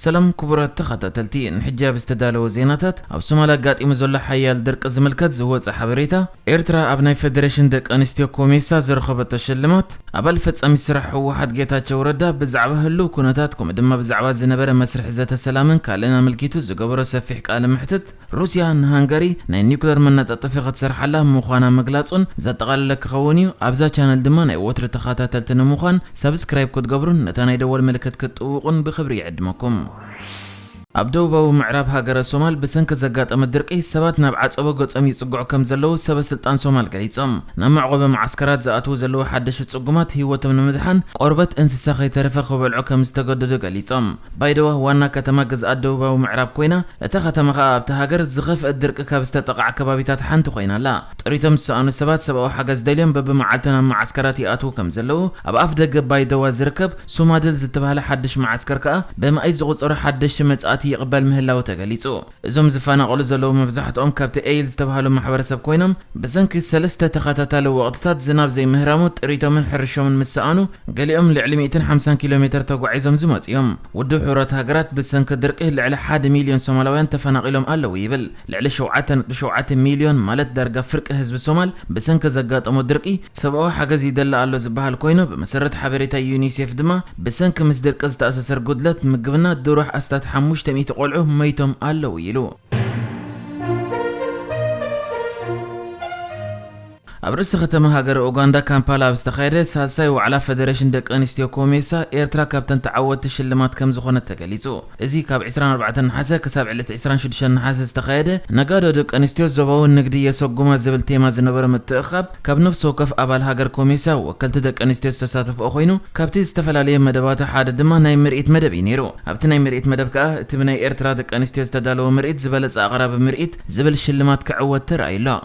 ሰላም ክቡራት ተኸታተልቲ፣ ንሕጂ ኣብ ዝተዳለወ ዜናታት፣ ኣብ ሶማል ኣጋጢሙ ዘሎ ሓያል ድርቂ ዝምልከት ዝወጸ ሓበሬታ፣ ኤርትራ ኣብ ናይ ፈደሬሽን ደቂ ኣንስትዮ ኮሜሳ ዝረኸበቶ ሽልማት፣ ኣባል ፈጻሚ ስራሕ ህወሓት ጌታቸው ረዳ ብዛዕባ ህልው ኩነታት፣ ከምኡ ድማ ብዛዕባ ዝነበረ መስርሕ ዘተ ሰላምን ካልእን ኣመልኪቱ ዝገበሮ ሰፊሕ ቃለ መሕትት፣ ሩስያ ንሃንጋሪ ናይ ኒውክለር መነጣጠፊ ክትሰርሓላ ምዃና ምግላጹን ዘጠቓለለ ክኸውን እዩ። ኣብዛ ቻነል ድማ ናይ ወትሪ ተኸታተልቲ ንምዃን ሳብስክራይብ ክትገብሩን ነታ ናይ ደወል ምልክት ክትጥውቑን ብኽብሪ ይዕድመኩም። ኣብ ደቡባዊ ምዕራብ ሃገረ ሶማል ብሰንኪ ዘጋጠመ ድርቂ ሰባት ናብ ዓጸቦ ገጾም ይጽግዑ ከም ዘለዉ ሰበ ስልጣን ሶማል ገሊጾም። ናብ መዕቆቢ መዓስከራት ዝኣትዉ ዘለዉ ሓደሽቲ ጽጉማት ህይወቶም ንምድሓን ቆርበት እንስሳ ከይተረፈ ክበልዑ ከም ዝተገደዱ ገሊጾም። ባይደዋ ዋና ከተማ ግዝኣት ደቡባዊ ምዕራብ ኮይና፣ እታ ከተማ ከኣ ኣብታ ሃገር ዝኸፍአ ድርቂ ካብ ዝተጠቕዓ ከባቢታት ሓንቲ ኮይና ኣላ። ጥሪቶም ዝሰኣኑ ሰባት ሰብኣዊ ሓገዝ ደልዮም በብመዓልቱ ናብ መዓስከራት ይኣትዉ ከም ዘለዉ፣ ኣብ ኣፍ ደገ ባይደዋ ዝርከብ ሱማድል ዝተባህለ ሓድሽ መዓስከር ከኣ ብማይ ዝቑጸሩ ሓደሽቲ መጻእቲ ይቕበል ምህላዉ ተገሊጹ። እዞም ዝፈናቐሉ ዘለዉ መብዛሕትኦም ካብቲ ኤይል ዝተባህሉ ማሕበረሰብ ኮይኖም፣ ብሰንኪ ሰለስተ ተኸታታሊ ወቕትታት ዝናብ ዘይምህራሙ ጥሪቶምን ሕርሾምን ምስ ሰኣኑ፣ ገሊኦም ልዕሊ ሚእትን ሓምሳን ኪሎ ሜትር ተጓዒዞም ዝመጹ እዮም። ውድብ ሕቡራት ሃገራት ብሰንኪ ድርቂ ልዕሊ ሓደ ሚልዮን ሶማላውያን ተፈናቒሎም ኣለዉ ይብል። ልዕሊ ሸውዓተ ነጥቢ ሸውዓተ ሚልዮን ማለት ዳርጋ ፍርቂ ህዝቢ ሶማል ብሰንኪ ዘጋጠሞ ድርቂ ሰብኣዊ ሓገዝ ይደሊ ኣሎ ዝበሃል ኮይኑ፣ ብመሰረት ሓበሬታ ዩኒሴፍ ድማ ብሰንኪ ምስ ድርቂ ዝተኣሳሰር ጉድለት ምግብና ድሩሕ ኣስታት ሓሙሽተ ሚእቲ ቆልዑ መይቶም ኣለዉ ኢሉ። ኣብ ርእሲ ከተማ ሃገረ ኡጋንዳ ካምፓላ ኣብ ዝተኻየደ ሳልሳይ ዋዕላ ፈደሬሽን ደቂ ኣንስትዮ ኮሜሳ፣ ኤርትራ ካብተን ተዓወትቲ ሽልማት ከም ዝኾነት ተገሊጹ። እዚ ካብ ዕስራን ኣርባዕተን ነሓሰ ክሳብ ዕለት ዕስራን ሽዱሽተን ነሓሰ ዝተኻየደ ነጋዶ ደቂ ኣንስትዮ ዞባዊ ንግዲ የሰጉማ ዝብል ቴማ ዝነበሮ ምትእኽኻብ፣ ካብ ነፍሲ ወከፍ ኣባል ሃገር ኮሜሳ ወከልቲ ደቂ ኣንስትዮ ዝተሳተፍኦ ኮይኑ፣ ካብቲ ዝተፈላለየ መደባቱ ሓደ ድማ ናይ ምርኢት መደብ እዩ ነይሩ። ኣብቲ ናይ ምርኢት መደብ ከኣ እቲ ብናይ ኤርትራ ደቂ ኣንስትዮ ዝተዳለወ ምርኢት ዝበለጸ ኣቕራቢ ምርኢት ዝብል ሽልማት ክዕወት ተራእዩ ኣሎ።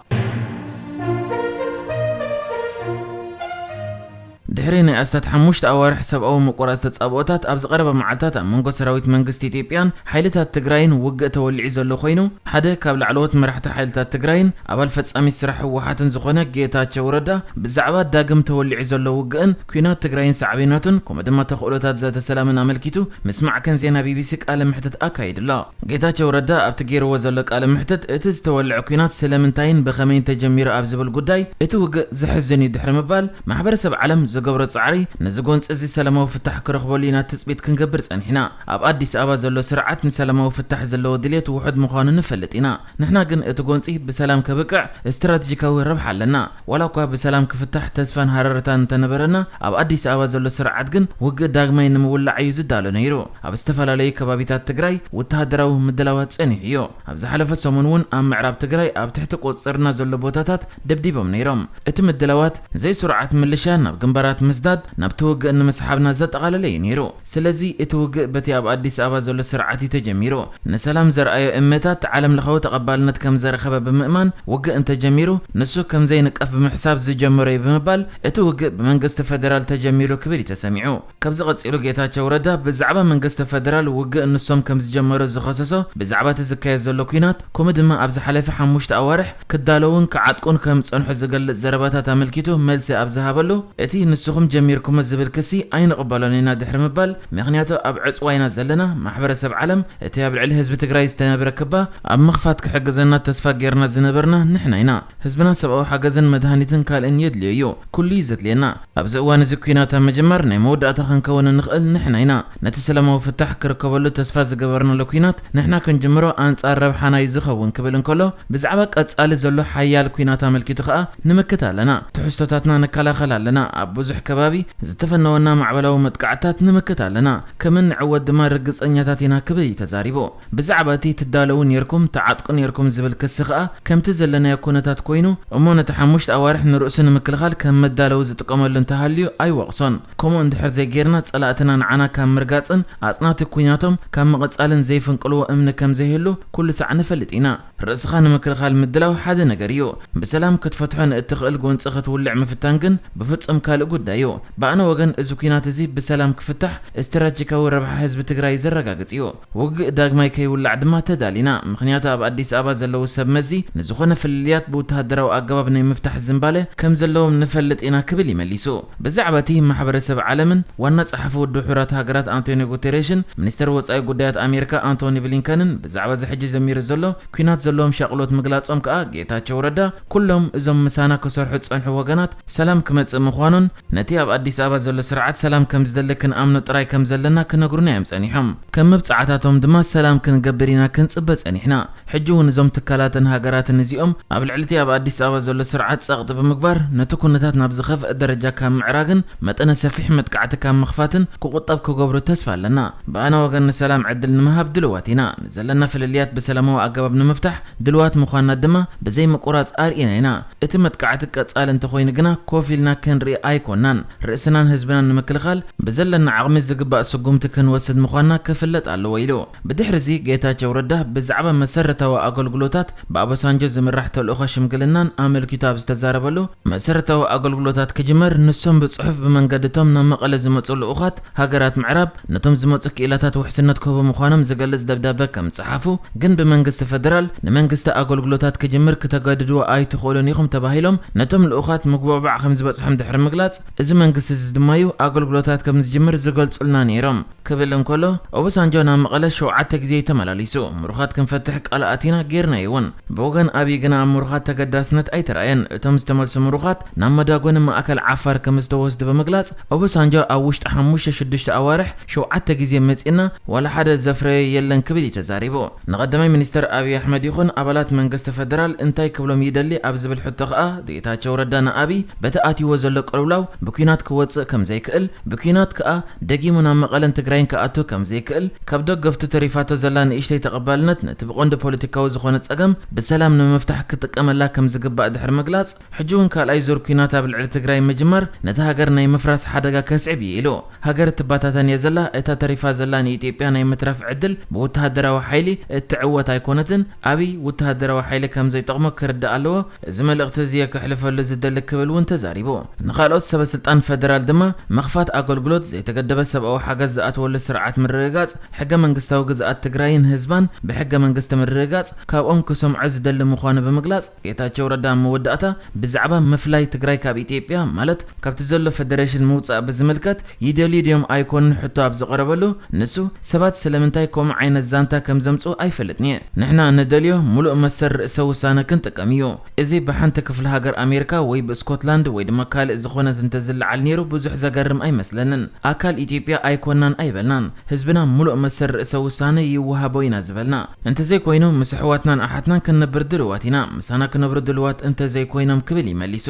ድሕሪ ናይ ኣስታት ሓሙሽተ ኣዋርሕ ሰብኣዊ ምቁራጽ ተጻብኦታት፣ ኣብ ዝቐረበ መዓልታት ኣብ መንጎ ሰራዊት መንግስቲ ኢትዮጵያን ሓይልታት ትግራይን ውግእ ተወሊዑ ዘሎ ኮይኑ፣ ሓደ ካብ ላዕለዎት መራሕቲ ሓይልታት ትግራይን ኣባል ፈጻሚ ስራሕ ህወሓትን ዝኾነ ጌታቸው ረዳ፣ ብዛዕባ ዳግም ተወሊዑ ዘሎ ውግእን ኲናት ትግራይን ሳዕቤናቱን፣ ከምኡ ድማ ተኽእሎታት ዘተ ሰላምን ኣመልኪቱ ምስ ማዕከን ዜና ቢቢሲ ቃለ መሕትት ኣካይዱ ኣሎ። ጌታቸው ረዳ ኣብቲ ገይርዎ ዘሎ ቃለ መሕትት፣ እቲ ዝተወልዐ ኲናት ስለምንታይን ብኸመይን ተጀሚሩ ኣብ ዝብል ጉዳይ፣ እቲ ውግእ ዘሕዝን እዩ ድሕሪ ምባል፣ ማሕበረሰብ ዓለም ዝገብሮ ጻዕሪ ነዚ ጎንጺ እዚ ሰላማዊ ፍታሕ ክረኽበሉ ኢና ትጽቢት ክንገብር ጸኒሕና። ኣብ ኣዲስ ኣበባ ዘሎ ስርዓት ንሰላማዊ ፍታሕ ዘለዎ ድልየት ውሑድ ምዃኑ ንፈልጥ ኢና። ንሕና ግን እቲ ጎንጺ ብሰላም ከብቅዕ ስትራቴጂካዊ ረብሓ ኣለና። ዋላ እኳ ብሰላም ክፍታሕ ተስፋን ሃረርታን እንተነበረና፣ ኣብ ኣዲስ ኣበባ ዘሎ ስርዓት ግን ውግእ ዳግማይ ንምውላዕ እዩ ዝዳሎ ነይሩ። ኣብ ዝተፈላለዩ ከባቢታት ትግራይ ወተሃደራዊ ምድላዋት ጸኒሑ እዩ። ኣብ ዝሓለፈ ሰሙን እውን ኣብ ምዕራብ ትግራይ ኣብ ትሕቲ ቁጽጽርና ዘሎ ቦታታት ደብዲቦም ነይሮም። እቲ ምድላዋት ዘይስሩዓት ምልሻ ናብ ግንባራት ምስዳድ፣ ናብቲ ውግእ ንምስሓብና ዘጠቓለለ እዩ ነይሩ። ስለዚ እቲ ውግእ በቲ ኣብ ኣዲስ ኣበባ ዘሎ ስርዓት እዩ ተጀሚሩ። ንሰላም ዘርኣዮ እመታት ዓለም ለኻዊ ተቐባልነት ከም ዘረኸበ ብምእማን፣ ውግእ እንተጀሚሩ ንሱ ከም ዘይንቀፍ ብምሕሳብ ዝጀመሮ እዩ ብምባል፣ እቲ ውግእ ብመንግስቲ ፈደራል ተጀሚሩ ክብል እዩ ተሰሚዑ። ካብዚ ቀጺሉ ጌታቸው ረዳ ብዛዕባ መንግስቲ ፈደራል ውግእ ንሶም ከም ዝጀመሩ ዝኸሰሶ፣ ብዛዕባ እቲ ዝካየድ ዘሎ ኲናት፣ ከምኡ ድማ ኣብ ዝሓለፈ ሓሙሽተ ኣዋርሕ ክዳለዉን ክዓጥቁን ከም ዝጸንሑ ዝገልጽ ዘረባታት ኣመልኪቱ መልሲ ኣብ ዝሃበሉ፣ እቲ ንስኹም ጀሚርኩሞ ዝብል ክሲ ኣይንቕበሎን ኢና ድሕሪ ምባል፣ ምኽንያቱ ኣብ ዕጽዋ ኢና ዘለና፣ ማሕበረሰብ ዓለም እቲ ኣብ ልዕሊ ህዝቢ ትግራይ ዝተነብረ ክባ ኣብ ምኽፋት ክሕግዘና ተስፋ ጌርና ዝነበርና ንሕና ኢና። ህዝብና ሰብኣዊ ሓገዝን መድሃኒትን ካልእን የድልዮ እዩ። ኩሉ እዩ ዘድልየና። ኣብዚ እዋን እዚ ኲናት ኣብ ምጅማር ናይ መወዳእታ ክንከውን እንኽእል ንሕና ኢና። ነቲ ሰላማዊ ፍታሕ ክርከበሉ ተስፋ ዝገበርናሉ ኲናት ንሕና ክንጅምሮ ኣንጻር ረብሓና እዩ ዝኸውን ክብል እንከሎ፣ ብዛዕባ ቀጻሊ ዘሎ ሓያል ኲናት ኣመልኪቱ ከኣ ንምክት ኣለና። ትሕዝቶታትና ንከላኸል ኣለና። ኣብ ብዙሕ ከባቢ ዝተፈነወና ማዕበላዊ መጥቃዕትታት ንምክት ኣለና። ከም እንዕወት ድማ ርግጸኛታት ኢና ክብል እዩ ተዛሪቡ። ብዛዕባ እቲ ትዳለዉ ኔርኩም፣ ትዓጥቁ ኔርኩም ዝብል ክሲ ከኣ፣ ከምቲ ዘለናዮ ኩነታት ኮይኑ፣ እሞ ነቲ ሓሙሽተ ኣዋርሕ ንርእሱ ንምክልኻል ከም መዳለዊ ዝጥቀመሉ እንተሃልዩ ኣይወቕሶን። ከምኡ እንድሕር ዘይጌርና፣ ጸላእትና ንዓና ካብ ምርጋጽን ኣጽናቲ ኲናቶም ካብ ምቕጻልን ዘይፍንቅልዎ እምኒ ከም ዘይህሉ ኩሉ ሳዕ ንፈልጥ ኢና። ርእስኻ ንምክልኻል ምድላው ሓደ ነገር እዩ። ብሰላም ክትፈትሖ ንእትኽእል ጎንፂ ክትውልዕ ምፍታን ግን ብፍጹም ካልእ ጉዳይ እዩ። ብኣነ ወገን እዚ ኲናት እዚ ብሰላም ክፍታሕ ስትራቴጂካዊ ረብሓ ህዝቢ ትግራይ ዘረጋግጽ እዩ። ውግእ ዳግማይ ከይውላዕ ድማ ተዳሊና። ምኽንያቱ ኣብ ኣዲስ ኣበባ ዘለዉ ሰብ መዚ ንዝኾነ ፍልልያት ብወተሃደራዊ ኣገባብ ናይ ምፍታሕ ዝንባለ ከም ዘለዎም ንፈልጥ ኢና ክብል ይመሊሱ። ብዛዕባ እቲ ማሕበረሰብ ዓለምን ዋና ጸሓፊ ውድብ ሕቡራት ሃገራት ኣንቶኒዮ ጉቴሬሽን ሚኒስተር ወጻኢ ጉዳያት ኣሜሪካ ኣንቶኒ ብሊንከንን ብዛዕባ እዚ ሕጂ ጀሚሩ ዘሎ ኲናት ዘለዎም ሻቕሎት ምግላጾም ከኣ ጌታቸው ረዳ ኩሎም እዞም ምሳና ክሰርሑ ዝጸንሑ ወገናት ሰላም ክመጽእ ምዃኑን ነቲ ኣብ ኣዲስ ኣበባ ዘሎ ስርዓት ሰላም ከም ዝደሊ ክንኣምኖ ጥራይ ከም ዘለና ክነግሩና እዮም ጸኒሖም። ከም መብጻዕታቶም ድማ ሰላም ክንገብር ኢና ክንጽበ ጸኒሕና። ሕጂ እውን እዞም ትካላትን ሃገራትን እዚኦም ኣብ ልዕሊ እቲ ኣብ ኣዲስ ኣበባ ዘሎ ስርዓት ጸቕጢ ብምግባር ነቲ ኩነታት ናብ ዝኸፍአ ደረጃ ካብ ምዕራግን መጠነ ሰፊሕ መጥቃዕቲ ካብ ምኽፋትን ክቑጠብ ክገብሩ ተስፋ ኣለና። ብኣና ወገን ንሰላም ዕድል ንምሃብ ድልዋት ኢና። ንዘለና ፍልልያት ብሰላማዊ ኣገባብ ንምፍታሕ ድልዋት ምዃንና ድማ ብዘይ ምቁራጽ ኣርኢና ኢና። እቲ መጥቃዕቲ ቀጻሊ እንተኾይኑ ግና ኮፍ ኢልና ክንርኢ ኣይኮናን። ርእስናን ህዝብናን ንምክልኻል ብዘለና ዓቕሚ ዝግባእ ስጉምቲ ክንወስድ ምዃንና ክፍለጥ ኣለዎ ኢሉ። ብድሕሪ እዚ ጌታቸው ረዳ ብዛዕባ መሰረታዊ ኣገልግሎታት ብኣበሳንጆ ዝምራሕ ተልእኾ ሽምግልናን ኣመልኪቱ ኣብ ዝተዛረበሉ፣ መሰረታዊ ኣገልግሎታት ክጅመር ንሶም ብጽሑፍ ብመንገድቶም ናብ መቐለ ዝመጹ ልኡኻት ሃገራት ምዕራብ ነቶም ዝመጹ ክኢላታት ውሕስነት ክህቡ ምዃኖም ዝገልጽ ደብዳበ ከም ጸሓፉ፣ ግን ብመንግስቲ ፈደራል ንመንግስቲ ኣገልግሎታት ክጅምር ክተገድድዎ ኣይትኽእሉን ኢኹም ተባሂሎም ነቶም ልኡኻት ምጉብዕባዕ ከም ዝበጽሖም ድሕሪ ምግላጽ፣ እዚ መንግስቲ እዚ ድማዩ ኣገልግሎታት ከም ዝጅምር ዝገልጹልና ነይሮም። ክብል እንከሎ፣ ኦባሳንጆ ናብ መቐለ ሸውዓተ ግዜ እዩ ተመላሊሱ። ምሩኻት ክንፈትሕ ቃል ኣቲና፣ ጌርናዮ እውን። ብወገን ኣብይ ግና ኣብ ምሩኻት ተገዳስነት ኣይተራእየን። እቶም ዝተመልሱ ምሩኻት ናብ መዳጎኒ ማእከል ዓፋር ከም ዝተወስዱ ብምግላጽ፣ ኦባሳንጆ ኣብ ውሽጢ ሓሙሽተ ሽዱሽተ ኣዋርሕ ሸውዓተ ግዜ መጺእና፣ ዋላ ሓደ ዘፍረዮ የለን ክብል እዩ ተዛሪቡ። ንቐዳማይ ሚኒስተር ኣብይ ኣሕመድ ይኹን ኣባላት መንግስቲ ፈደራል እንታይ ክብሎም ይደሊ ኣብ ዝብል ሕቶ ከኣ፣ ጌታቸው ረዳ ንኣብይ በቲ ኣትይዎ ዘሎ ቅልውላው ብኲናት ክወጽእ ከም ዘይክእል፣ ብኲናት ከኣ ደጊሙ ናብ መቐለን ትግራይን ክኣቱ ከም ዘይክእል፣ ካብ ደገፍቱ ተሪፋቶ ዘላ ንእሽተይ ተቐባልነት ነቲ ብቐንዱ ፖለቲካዊ ዝኾነ ጸገም ብሰላም ንምፍታሕ ክጥቀመላ ከም ዝግባእ ድሕሪ ምግላጽ፣ ሕጂ እውን ካልኣይ ዙር ኲናት ኣብ ልዕሊ ትግራይ ምጅማር ነታ ሃገር ናይ ምፍራስ ሓደጋ ከስዕብ እዩ ኢሉ። ሃገር ትበታተን እያ ዘላ፣ እታ ተሪፋ ዘላ ንኢትዮጵያ ናይ ምትራፍ ዕድል ብወተሃደራዊ ሓይሊ እትዕወት ኣይኮነትን፣ ኣብይ ወተሃደራዊ ሓይሊ ከም ዘይጠቕሞ ክርዳእ ኣለዎ፣ እዚ መልእኽቲ እዚ እየ ከሕልፈሉ ዝደሊ ክብል እውን ተዛሪቡ። ንኻልኦት ሰበ ስልጣን ፈደራል ድማ ምኽፋት ኣገልግሎት፣ ዘይተገደበ ሰብኣዊ ሓገዝ ዝኣትወሉ ስርዓት ምርግጋጽ፣ ሕገ መንግስታዊ ግዝኣት ትግራይን ህዝባን ብሕገ መንግስቲ ምርግጋጽ ካብኦም ክሰምዖ ዝደሊ ምዃኑ ብምግላጽ፣ ጌታቸው ረዳ ኣብ መወዳእታ ብዛዕባ ምፍላይ ትግራይ ካብ ኢትዮጵያ ማለት ካብቲ ዘሎ ፈደሬሽን ምውጻእ ብዝምልከት ይደልዩ ድዮም ኣይኮኑን ሕቶ ኣብ ዝቐረበሉ፣ ንሱ ሰባት ስለምንታይ ከምኡ ዓይነት ዛንታ ከም ዘምጽኡ ኣይፈልጥን እየ። ንሕና እንደልዮ ሙሉእ መሰል ርእሰ ውሳነ ክንጥቀም እዩ። እዚ ብሓንቲ ክፍለ ሃገር ኣሜሪካ ወይ ብስኮትላንድ ወይ ድማ ካልእ ዝኾነት እንተዝለዓል ነይሩ ብዙሕ ዘገርም ኣይመስለንን። ኣካል ኢትዮጵያ ኣይኮናን ኣይበልናን። ህዝብና ሙሉእ መሰል ርእሰ ውሳነ ይወሃቦ ኢና ዝበልና። እንተዘይኮይኑ ምስ ኣሕዋትናን ኣሓትናን ክንነብር ድልዋት ኢና። ምሳና ክነብሩ ድልዋት እንተዘይኮይኖም ክብል ይመሊሱ።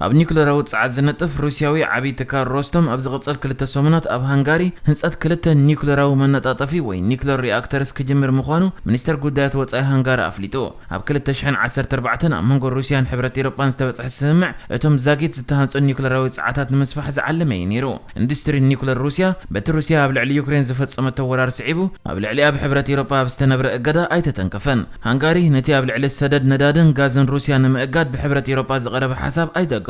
ኣብ ኒኩለራዊ ጸዓት ዝነጥፍ ሩስያዊ ዓብዪ ትካል ሮስቶም ኣብ ዝቕጽል ክልተ ሰሙናት ኣብ ሃንጋሪ ህንጸት ክልተ ኒኩለራዊ መነጣጠፊ ወይ ኒኩለር ሪኣክተርስ ክጅምር ምዃኑ ሚኒስተር ጉዳያት ወጻኢ ሃንጋሪ ኣፍሊጡ። ኣብ ክልተ ሽሕን ዓሰርተ ኣርባዕተን ኣብ መንጎ ሩስያን ሕብረት ኤውሮጳን ዝተበጽሐ ስምምዕ እቶም ዛጊት ዝተሃንጹ ኒኩለራዊ ጸዓታት ንምስፋሕ ዝዓለመ እዩ ነይሩ። ኢንዱስትሪ ኒኩለር ሩስያ በቲ ሩስያ ኣብ ልዕሊ ዩክሬን ዝፈጸመቶ ወራር ስዒቡ ኣብ ልዕሊኣ ብሕብረት ኤውሮጳ ኣብ ዝተነብረ እገዳ ኣይተተንከፈን። ሃንጋሪ ነቲ ኣብ ልዕሊ ሰደድ ነዳድን ጋዝን ሩስያ ንምእጋድ ብሕብረት ኤውሮጳ ዝቐረበ ሓሳብ ኣይደገፈቶን።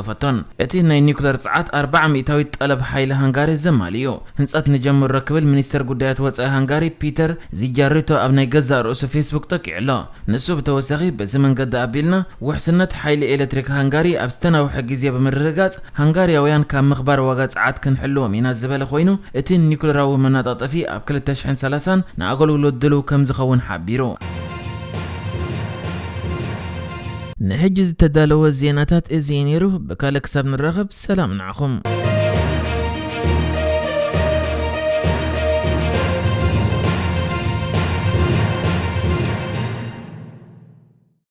እቲ ናይ ኒኩለር ጸዓት ኣርባዓ ሚእታዊት ጠለብ ሓይሊ ሃንጋሪ ዘማልእ እዩ። ህንጸት ንጀምሮ ክብል ሚኒስተር ጉዳያት ወጻኢ ሃንጋሪ ፒተር ዚጃሪቶ ኣብ ናይ ገዛእ ርእሱ ፌስቡክ ጠቂዑ ኣሎ። ንሱ ብተወሳኺ በዚ መንገዲ ኣቢልና ውሕስነት ሓይሊ ኤሌክትሪክ ሃንጋሪ ኣብ ዝተናውሐ ግዜ ብምርግጋጽ ሃንጋርያውያን ካብ ምኽባር ዋጋ ጸዓት ክንሕልዎም ኢና ዝበለ ኮይኑ እቲ ኒኩለራዊ መነጣጠፊ ኣብ ክልተ ሽሕን ሰላሳን ንኣገልግሎት ድሉው ከም ዝኸውን ሓቢሩ። ንሕጂ ዝተዳለወ ዜናታት እዚ እዩ ነይሩ። ብካልእ ክሳብ ንራኸብ ሰላም ንዓኹም።